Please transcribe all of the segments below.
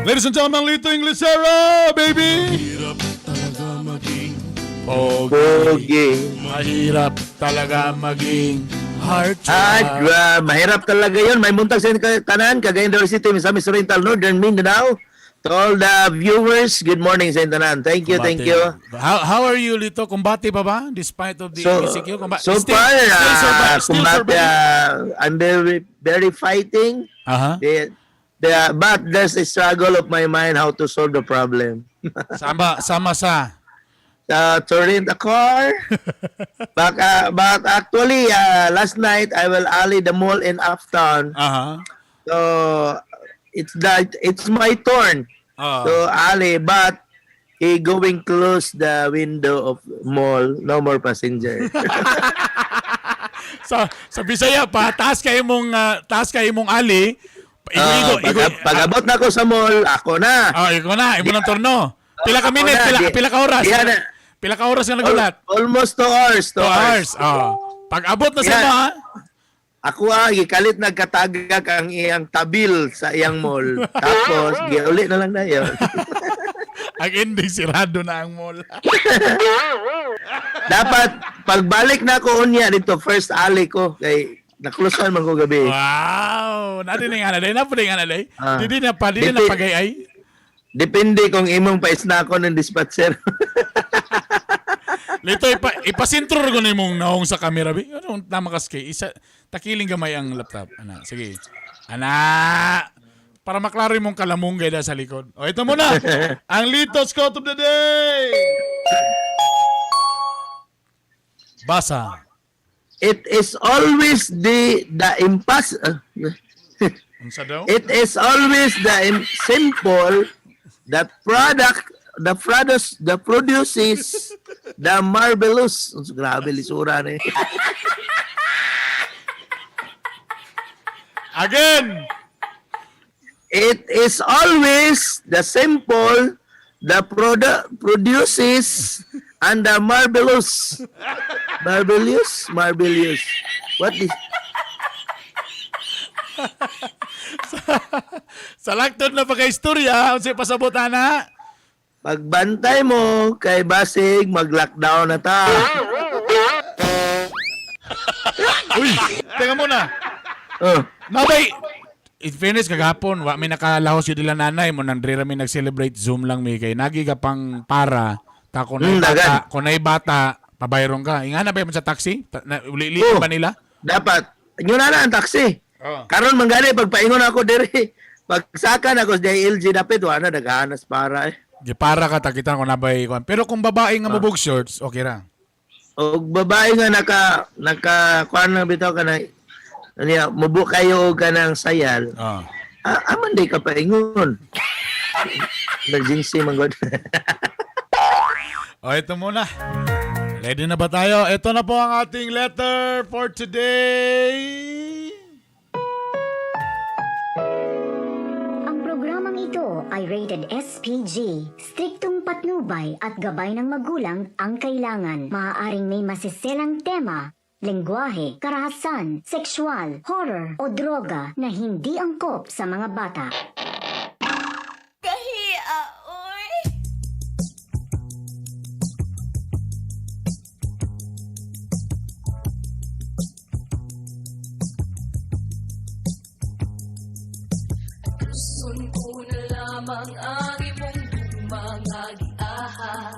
Ladies and gentlemen, Lito Inglesera, baby! Hirap talaga maging Pogi. Pogi. Mahirap talaga maging heart. Ah, mahirap talaga yun. May muntag sa inyong tanan, Cagayan de Oro City, Misamis Oriental, Northern Mindanao. To all the viewers, good morning sa inyong tanan. Thank you, thank you. How are you, Lito? Kumbate pa ba? Despite of the So, ECQ? so still, far, still, still kumbat, surviving? I'm very, very fighting. But there's a struggle of my mind how to solve the problem. Sama, sama sa. To rent a car. But actually, last night, I will alley the mall in Uptown. So, it's my turn to alley, but he going close the window of mall. No more passenger. Sa Bisaya pa, taas kay imong ali. Igo, igo, igo. Pag abot na ko sa mall, ako na. Ah, igo na, imo ng turno. Pila ka Ako minute, na, pila ka oras? Diya na. Pila ka oras nga nagulat? Almost 2 hours. 2 2 hours. hours. Ah. Pag abot na sa Yeah. imo, ha? Ako gikalit nagkatagak ang iyang tabil sa iyang mall. Tapos, giuli na lang na yun. Ang ending, sirado na ang mall. Dapat, pagbalik na ako unya dito, first alley ko, kay naklusan man ko gabi. Wow! Nadi na nga na, na po nga na Ah. Dili na pa, dili na pagay-ay. Depende kung imong paisna ko ng dispatcher. Lito, ipasintro ko na imong naong sa camera. Bi. Ano, tama kas kay isa, takiling gamay ang laptop. Ana, sige. Ana! Para maklaro imong kalamunggay na sa likod. O, ito muna. Ang Lito's Quote of the Day! Basa. It is always the impass Unsa daw? It is always the simple that product the produce the produces the marvelous. Grabe lisura na eh. Again! It is always the simple the product produces and the marvelous. Marvelous, marvelous. What is Sa laktod na pagka-istorya, unsay pasabot ana? Pagbantay mo kay basig mag-lockdown na ta. Uy, teka muna. Oh. Nabay, in fairness, kagapon, wa mi nakalahos yun nila nanay mo, nang diri mi nag-celebrate Zoom lang mi kay nagi ka pang para, ta kung Mm, bata, dagan. kung bata, pabayron ka. Inga na ba mo sa taxi? Ta, na, uli Oh. ba nila? Dapat inyo na na ang taxi. Oh. Karon man gani pagpaingon ako diri. Pagsaka na ko sa DILG dapit wa na naghanas para eh. Di para ka takitan kung nabay kuan. Pero kung babae nga mubog shorts, okay ra. Og babae nga naka naka kuan na bitaw ka na niya mubo kayo og kanang sayal. Oh. Ah, aman day ka paingon. Emergency man god. O, ito muna. Ready na ba tayo? Ito na po ang ating letter for today. Ang programang ito ay rated SPG. Striktong patnubay at gabay ng magulang ang kailangan. Maaaring may masiselang tema, lengguwahe, karahasan, sexual, horror o droga na hindi angkop sa mga bata. Kahia, oy. Tuson ko na lamang ang imong mga giahak.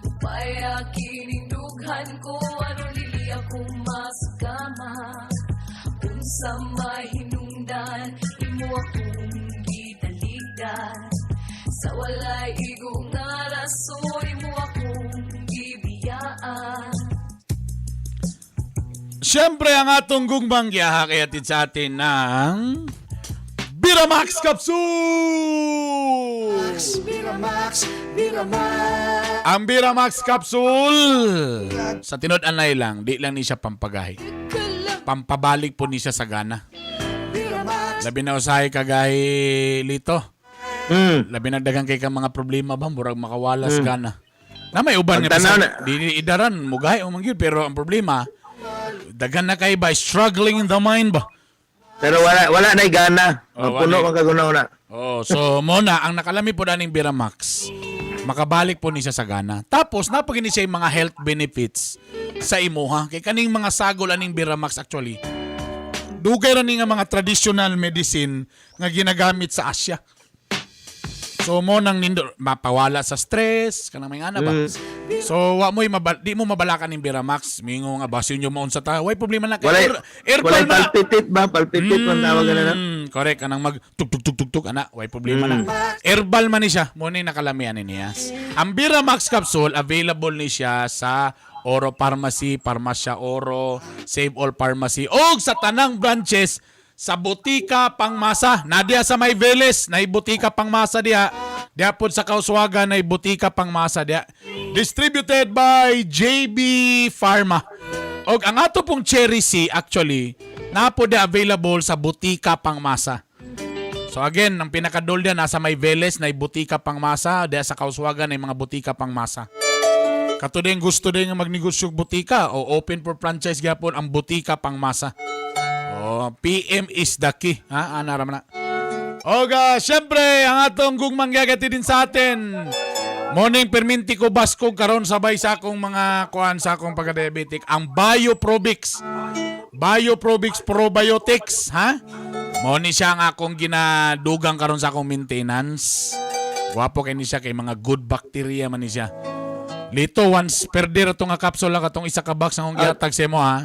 Upaya kining dughan ko aron dili ako masugama. Unsa may hinungdan imo akong gitaligdan. Sa walay igo nga rason imo akong gibiyaan. Siyempre, ang atong gugmang giyaha kay atid sa atin ng Biramax Capsule! Miramax, Miramax. Ang Biramax Capsule! Sa tinud-anay lang, di lang ni siya pampagahi. Pampabalik po ni siya sa gana. Labi na usahay kagahi lito. Labi na dagan kay ka mga problema ba, murag makawala sa gana. Na may uban nga Pagtanaw bisan, na. di ni idaran mugahi o mangyud pero ang problema dagan na kay ba struggling in the mind ba. Pero wala wala na'y gana. Oh, Puno wala. man kagunaw na. Oh, so mo na ang nakalami po aning Biramax. Makabalik po ni siya sa gana. Tapos napagini siya yung mga health benefits sa imuha. Kay kaning mga sagol aning Biramax actually. Dugay ra ni nga mga traditional medicine nga ginagamit sa Asia. So mo nang nindo mapawala sa stress kanang may ana ba. So wa mo'y di mo mabalakan ning Biramax. Mingo nga basin nyo maunsa ta. Way problema na kay Walay herbal walay man na. palpitit ba? Palpitit man tawag na na. Correct kanang mag tuk tuk tuk tuk tuk ana, way problema na. Herbal man ni siya, mo ni nakalamian ni niya. Ang Biramax capsule available ni siya sa Oro Pharmacy, Parmasya Oro, Save All Pharmacy og sa tanang branches sa Butika Pangmasa. Nadia sa May Veles, nay Butika Pangmasa diha. Diha pod sa Kauswagan nay Butika Pangmasa diha. Distributed by JB Pharma. Og ang ato pong Cherry C actually, napo di available sa Butika Pangmasa. So again, ang pinakadol diyan nasa may Veles na butika pangmasa, diya sa Kauswagan ay mga butika pangmasa. Kato din gusto din nga magnegosyo og butika o open for franchise gyapon ang butika pangmasa. Oh, PM is the key. Ha, ana ra man na. Oga, syempre ang atong gugmang gagati din sa atin. Morning perminti ko baskog karon sabay sa akong mga kuan sa akong pagka-diabetic ang Bioprobix. Bioprobix Probiotics, ha? Mo ni siya ang akong ginadugang karon sa akong maintenance. Gwapo kay ni siya kay mga good bacteria man ni siya. Lito once per day ra to nga capsule lang katong isa ka box ang akong gihatag sa imo ha.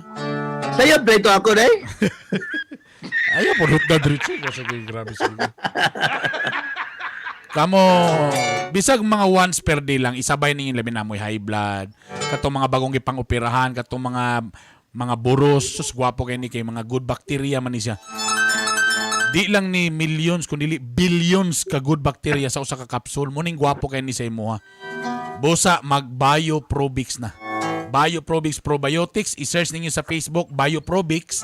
Sayop na ito ako day. Ayaw po na diretso ko sa grabe sa Kamo, bisag mga once per day lang isabay ninyo labi na mo'y high blood, katong mga bagong gipang-operahan, katong mga buros, sus gwapo kay ni kay mga good bacteria man ni siya. Di lang ni millions kundi billions ka good bacteria sa usa ka capsule. Muning gwapo kay ni sa imuha. Busa mag Bioprobix na. Bioprobix Probiotics, i-search ninyo sa Facebook Bioprobix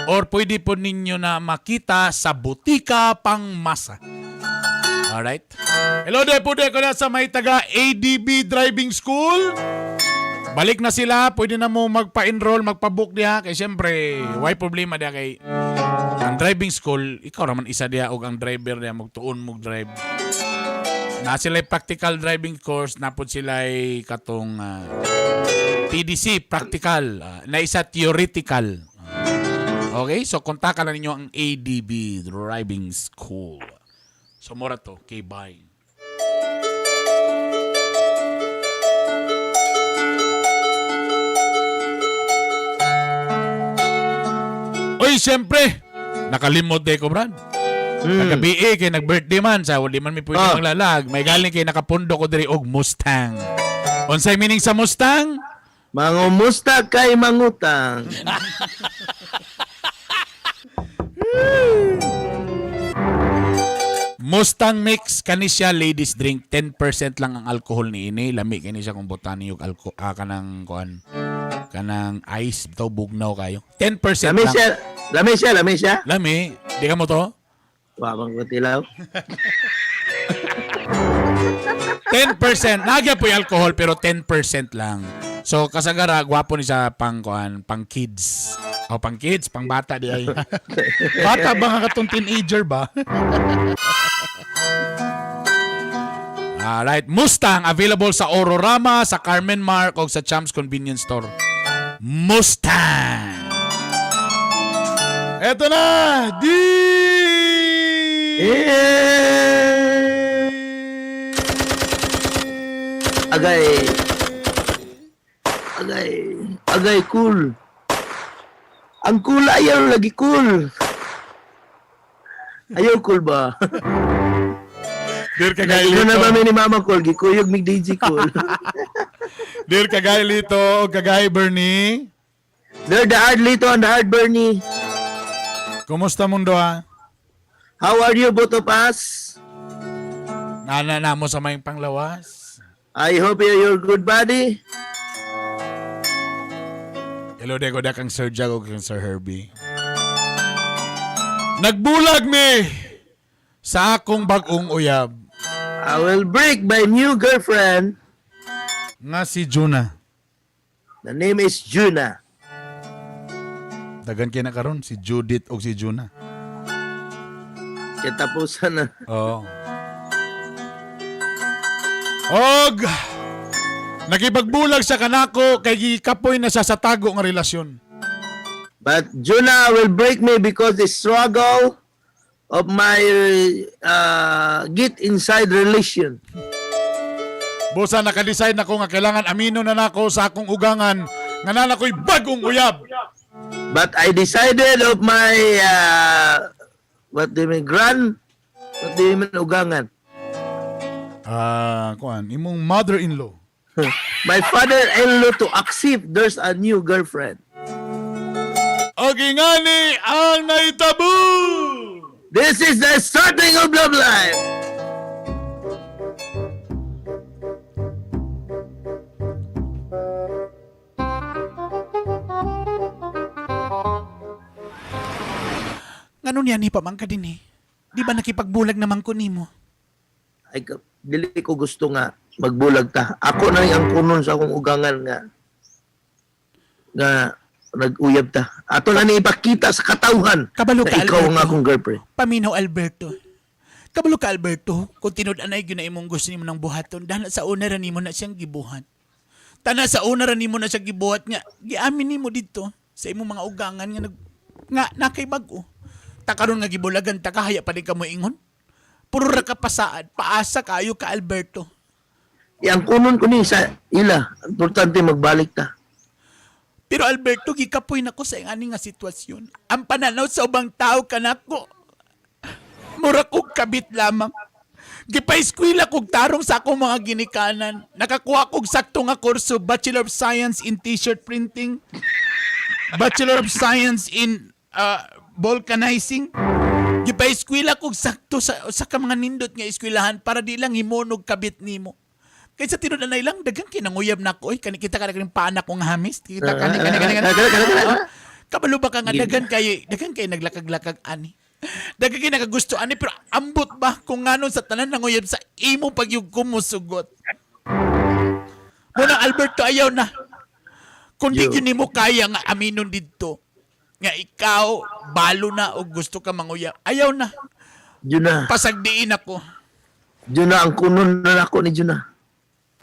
or pwede po ninyo na makita sa Butika Pangmasa. Alright? Hello there po ko na sa may taga ADB Driving School. Balik na sila, pwede na mo magpa-enroll, magpa-book diha kay syempre, why problema diha kay ang driving school, ikaw raman isa diha og ang driver diha magtuon mo drive. Na sila practical driving course, napod sila katong TDC practical, na isa theoretical. Okay, so kontakan na ninyo ang ADB Driving School. So mura to, okay, bye. Uy, siyempre, nakalimot day ko, Brad. Kagabi eh, kay nag-birthday man sa di man mi pwede maglalag. May galing kay nakapundo ko diri og Mustang. Unsay meaning sa Mustang? Mangumusta kay mangutang. Mustang mix kani siya ladies drink 10% lang ang alcohol ni ini lami kani siya kung butani yung alco kanang kuan kanang ice to bugnaw kayo 10% Lami lang siya, lami siya, lami siya. lami di ka mo to Wa bang kutilaw. 10% nagya po yung alcohol pero 10% lang so kasagara gwapo ni siya pang kuan pang kids o pang kids pang bata di ay bata ba nga katong teenager ba. Alright, Mustang available sa Ororama, sa Carmen Mark o sa Champs Convenience Store. Mustang. Eto na, di Eh! Agay. Agay. Agay cool. Ang cool ayaw lagi cool. Ayaw cool ba? Dear Kagay Nagino na Lito. ba mi ni Mama cool? Gikuyog mig DJ cool. Dear Kagay Lito, Kagay Bernie. They're the hard Lito and the hard Bernie. Kumusta mundo ha? How are you both of us? Nana na mo sa may panglawas. I hope you're good body. Hello, Dego, da kang Sir Jago, kang Sir Herbie. Nagbulag mi sa akong bagong uyab I will break my new girlfriend. nga si Juna. The name is Juna. Dagan kay na karon si Judith o si Juna. Katapusan na. Oo. Og nakipagbulag sa kanako kay gikapoy na siya sa tago nga relasyon. But Jonah will break me because the struggle of my get inside relation. Busa naka-decide na ko nga kailangan amino na nako sa akong ugangan nga naa ko'y bagong uyab. But I decided of my what do you mean, grand, what do you mean, ugangan? Ah, kuan, imong mother-in-law. My father-in-law to accept there's a new girlfriend. Og ingani ang naitabo. This is the starting of love life. Ngano niya ni pa man ka din eh. Di ba nakipagbulag naman ko nimo? Ay, dili ko gusto nga magbulag ta. Ako na ang kunon sa akong ugangan nga nga nag-uyab ta. Ato na ni ipakita sa katawhan Kabalo na ka, ikaw ang Alberto. akong girlfriend. Paminaw Alberto. Kabalo ka Alberto, kung tinud anay gyud na imong gusto nimo ng buhaton, dahil sa una ra nimo na siyang gibuhat. Tana sa una ra nimo na siyang gibuhat nga giamin nimo didto sa imong mga ugangan nga nag nga nakay bag-o. Ta karon nga gibulagan ta kahaya pa din ka mo ingon. Puro ra ka pasaad, paasa kayo ka Alberto. Yang kunon ko ni sa ila. Importante magbalik ta. Pero Alberto, gikapoy nako sa ingani nga sitwasyon. Ang pananaw sa ubang tao kanako. Mura kog kabit lamang. Gipa-eskwela kog tarong sa akong mga ginikanan. Nakakuha kog sakto nga kurso, Bachelor of Science in T-shirt Printing, Bachelor of Science in Vulcanizing. Gipa-eskwela kog sakto sa ka mga nindot nga eskwelahan para di lang himunog kabit nimo. Kaysa tinud na lang daghang kinanguyab nako oy kani kita ka na paanak kong hamis. Kita kani kani kani kani. Kana, kana, kana. Oh, kabalo ba ka nga daghan kayo naglakag-lakag ani. Daghan kay nakagusto ani pero ambot ba kung nganon sa tanan nanguyab sa imo pagyug kumusugot. Muna Alberto ayaw na. Kung di Yo. gyud nimo kaya nga aminon didto nga ikaw balo na o gusto ka manguyab. Ayaw na. Juna. Pasagdiin ako. Juna, ang kunon na nako ni Juna.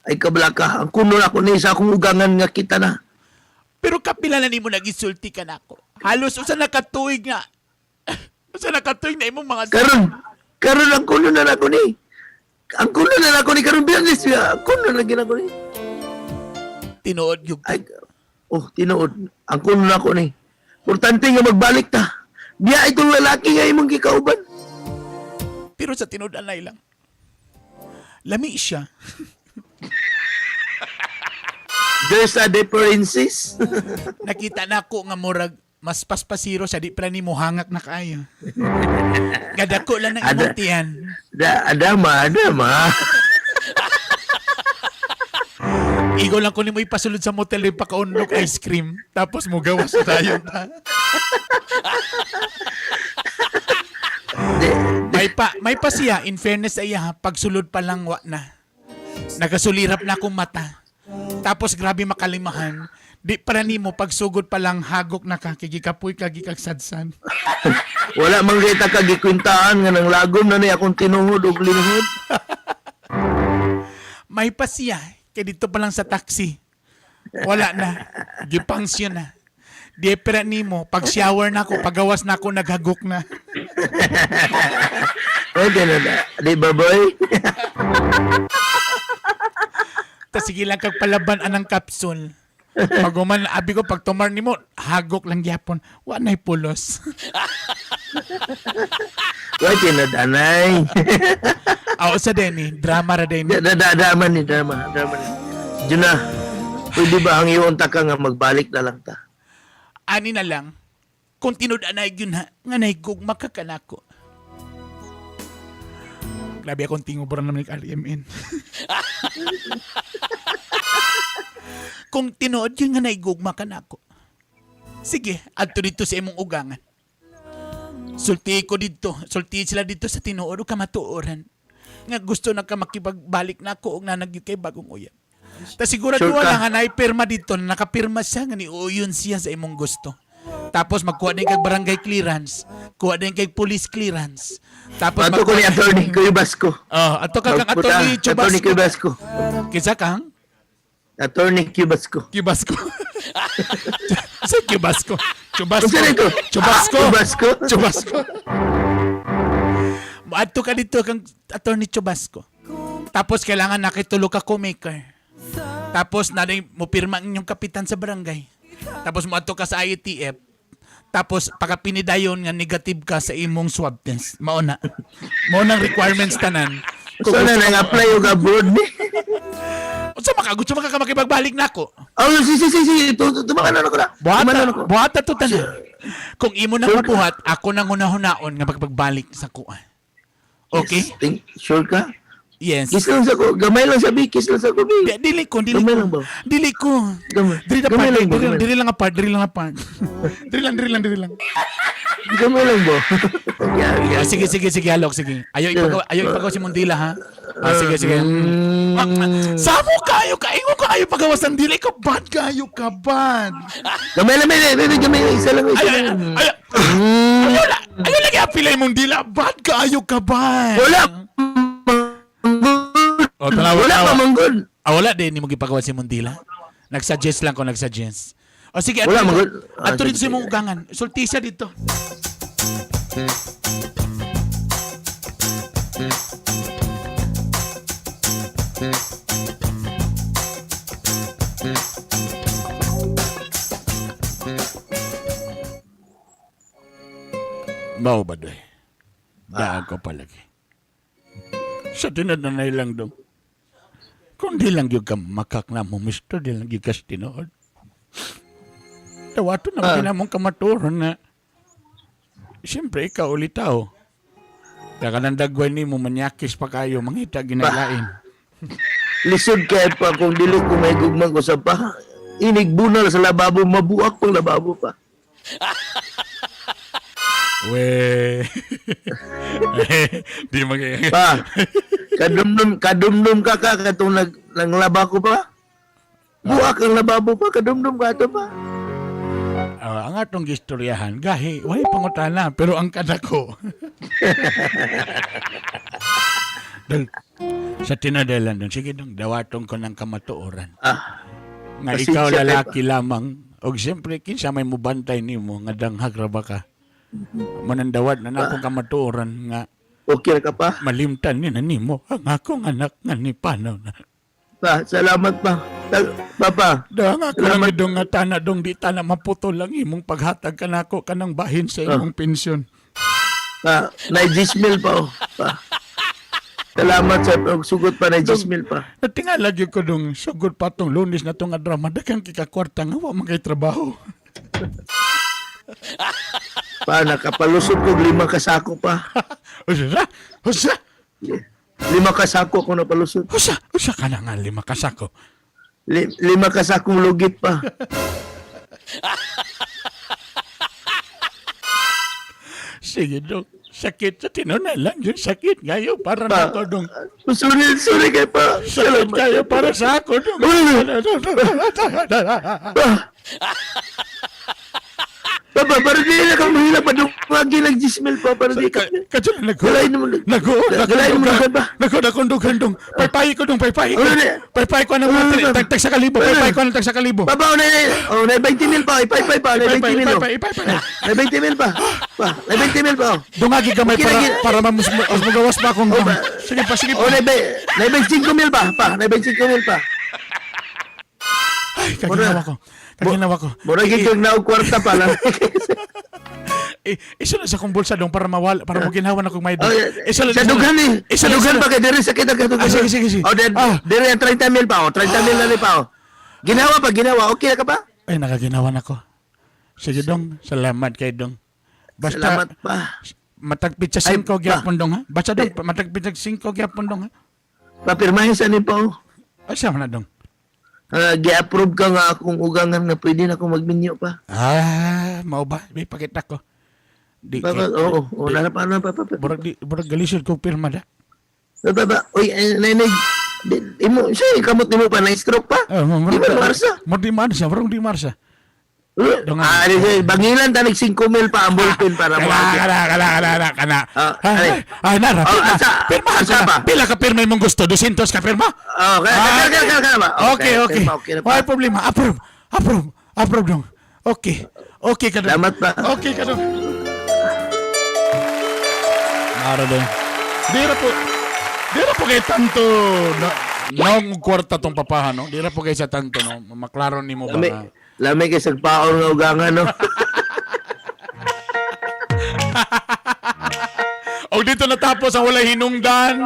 Ay kablaka, ang kunon ako ni sa akong ugangan nga kita na. Pero kapila na nimo nagisulti ka nako. Halos usa na katuig nga. Usa na katuig na imong mga Karon, karon ang kunon na nako ni. Ang kunon na nako ni karon Biyernes, ang kunon na ginako ni. Tinuod gyud. Ay, oh, tinuod. Ang kunon na ako ni. Importante nga magbalik ta. Biya itong lalaki nga imong gikauban. Pero sa tinuod anay lang. Lami siya. There's a differences. Nakita na ako nga murag mas paspasiro siya di pala nimo hangak na kaayo. Gadako lang ng imong tiyan. Da, adama, adama. Igo lang ko nimo ipasulod sa motel rin pakaunlok ice cream. Tapos mo gawas na tayo ta. Di, May pa siya, in fairness sa iya, ha, pagsulod pa lang wa na. Nagasulirap na akong mata. Tapos grabe makalimahan. Di para nimo pagsugod pa lang hagok na ka kay gikapoy ka gikagsadsan. wala man kita kagikwintaan nga nang lagom na ni akong tinuhod og linuhod. May pa siya kay dito pa lang sa taxi. Wala na. Gipangsyon na. Di pera nimo pag shower na ako, pagawas na ako naghagok na. Pwede na na. Di ba, boy? Tas sige lang kag palaban anang kapsul. Pag human, abi ko, pag tumar nimo, hagok lang gyapon. Wa na'y pulos. Pwede na danay. Aw sa Denny, drama ra Denny. Da, da, drama ni, drama. Drama ni. Juna, pwede ba ang iyon ta ka nga magbalik na lang ta? Ani na lang, kung tinud anay gyud ha, nga nahigugma ka kanako. Grabe akong tingubra naman ni RMN. Kung tinuod yun nga nahigugma ka nako. Sige, adto dito sa imong ugangan. Sulti ko dito, sulti sila dito sa tinuod o kamatuoran. Nga gusto na ka makipagbalik nako og nanagyo kay bagong uyab. Ta siguro Sure sure ka? lang nga naipirma dito, nakapirma siya nga niuyon siya sa imong gusto. Tapos magkuha din kag barangay clearance, kuha din kag police clearance. Tapos Ato ko ni Attorney Cubasco. Oh, ato ka kang Magputa, Attorney Attorney Chubasco. Cubasco. Kinsa kang? Attorney Cubasco. Cubasco. Sa Cubasco. Chubasco. Unsa na ito? Chubasco. Ah, Chubasco? Chubasco. Moadto ka dito kang Attorney Chubasco. Tapos kailangan nakitulo ka co-maker. Tapos na mo pirma ang inyong kapitan sa barangay. Tapos moadto ka sa IATF. Tapos pagka pinidayon nga negative ka sa imong swab test. Mao na. Mao nang requirements tanan. So na nang apply og abroad ni. Unsa maka gusto maka ka makipagbalik nako? Oh, si si si si tumakan na ko na. Buhata, Tumakan na ko. buhata to tanan. Kung imo nang Sure. mabuhat, ako nang hunahunaon nga pagpagbalik sa kuan. Okay? Yes, sure ka? Yes. Kiss lang sa ko. Gamay lang sa bi, kiss lang sa ko bi. Dili ko, dili Gamay ko. lang ba? Dili ko. Gamay. Dili na Gamay part, lang ba? dili, Gamay. dili lang apart, dili lang apart. Dili lang, dili lang, dili lang. Gamay lang ba? Yeah, yeah. Ah, sige, sige, sige, halok, sige. Ayaw ipagawa si Mundila, ha? Ah, sige, sige. Ah, ah, Samo kayo, kaingo ka, ayaw pagawas ng dili ka, bad kayo ka, bad. Gamay lang, gamay, gamay, gamay, isa lang, isa Ay, ay, lang. ay, ayaw la, ayaw lagi apilay mong dila, bad kayo ka, bad. Wala. Oh, tanawa, Wala tanawa. pa manggod. Ah, wala din, hindi mo gipagawa si Mundila. Nagsuggest lang ko, nagsuggest. O sige, Wala, ato ah, dito sige. sa imong ugangan. Sulti siya dito. Mao ba doy? Daan ko palagi. Sa tinananay lang dong. Kung di lang yung ka makak na mo, mister, di lang yung kas tinuod. Tawato na ah. Mong kamaturan na. Siyempre, ikaw ulitaw. Kaya kanang dagway ni mo, manyakis pa kayo, mangita ginalain. Lisod kay pa kung dili ko may gugmang usab pa. Inig bunal sa lababo, mabuak pang lababo pa. We. Di mag. Pa, kadumdum, kadumdum ka ka katong nag, nanglaba ko pa. Buak ang lababo pa, kadumdum ka ato pa. Ah, ang atong gistoryahan, gahi, way pangutana, pero ang kadako. Dahil, sa tinadalan dun, sige dong, dawatong ko ng kamatuoran. Ah, Nga pasensya ikaw kay pa. lalaki lamang, og siyempre, kinsa may mubantay nimo nga danghag ra ba ka. Manandawat na na akong kamatuoran nga okay ra ka pa. malimtan ni na nimo ang akong anak nga ni panaw na. Pa, salamat pa. Papa, Dang ako lang Salamat. idong nga tana dong di tana maputol lang imong paghatag kanako kanang bahin sa imong pensyon. pa, na mil pa oh. Pa. Salamat sa pagsugot pa na mil pa. Natingala gyud ko dong sugod pa tong Lunes na tong drama daghang kikakwarta nga wa man kay trabaho. Pa, nakapalusot ko 5 ka sako pa. Usa, usa, 5 ka sako ko napalusot. usa, usa ka na nga 5 ka sako. 5 ka sakong lugit pa. Sige dong, sakit sa tinuna lang yun, sakit ngayo para Pa, nako dong. Sorry, sorry kay pa. Sakit Salamat. kayo para sa ako dong. Pa. Papa, para di na ka mahila pa dong. Lagi nag-gismil pa para di ka. Kadyo na nag Galay naman. Nago, Galay naman ka ba? Nago, nakundog dong. Paypay ko dong, paypay ko. Ano na? Paypay ko ng Ano na? tag tag sa kalibo, Ano na? paypay ko ng tag sa kalibo. Papa, oh, na, oh, na 20 mil pa. Ipay, pa, na 20 mil. oh. Paypay, paypay, paypay. Na 20 mil pa. Pa, na 20 mil pa. Oh. Dungagi gamay Okay, para lagi. para mamus mas magawas pa akong Oh, dong. ba- Sige pa, sige Oh, pa. na 25 mil pa. Pa, na 25 mil pa. Ay, kaginawa ko. Kaginawa ko. Mura gid kag naog kwarta pa lang. Eh, isa lang sa akong bulsa dong para mawala, para maginhawa na kong may Oh, yeah. Isa lang, Sa dughan eh. Isa Sa lang, dughan isa pa kay diri sa kita Ah, sige, sige, sige. Oh, then Ah. diri ang 30 mil pa oh. 30 mil na ni pa oh. Ginawa pa, ginawa. Okay na ka pa? Ay, nakaginawa na ko. Sige dong, salamat kay dong. Basta, Salamat pa. Matagpit sa Ay, 5 gyapon dong ha. Basta dong, Eh. matagpit sa 5 gyapon dong ha. Papirmahin sa ni pa oh. Ay, sama na dong. Ah, gi-approve ka nga akong ugangan nga pwede na akong magminyo pa. Ah, mao ba? May pakita ko. Di, Pa, pa, oo, oo, nara pa na pa pa. Pa, Burag di, burag galisod ko pirma da. pa, pa, pa. Uy, eh, nay, nay, di, imo, siya, kamot nimo pa na stroke pa. Ah, Di ba marsa? Murag di marsa, murag di marsa. Dungan. Ah, di, bangilan tanig 5 mil pa ang ballpen para mo. Kana, kana, kana, kana, kana, kana. Ah, Ay, ay. ay, nara, Oh, pirma. asa- Pirma, asa ka. pa? Pila ka pirma imong gusto? 200 ka pirma? Okay, Ah, kaya, kaya, kaya, ba? Okay. Pirma, okay na pa. Wala problema. Approve, approve, approve dong. Okay. Okay ka dong. Salamat pa. Okay ka dong. Nara dong. Di ra po, di ra po kay tanto na, naong kwarta tong papahan, no? Di ra po kay sa tanto, no? Maklaro nimo ba Lami, nga? lami kay sagpaon nga ugangan, no? Og dito natapos ang walay hinungdan.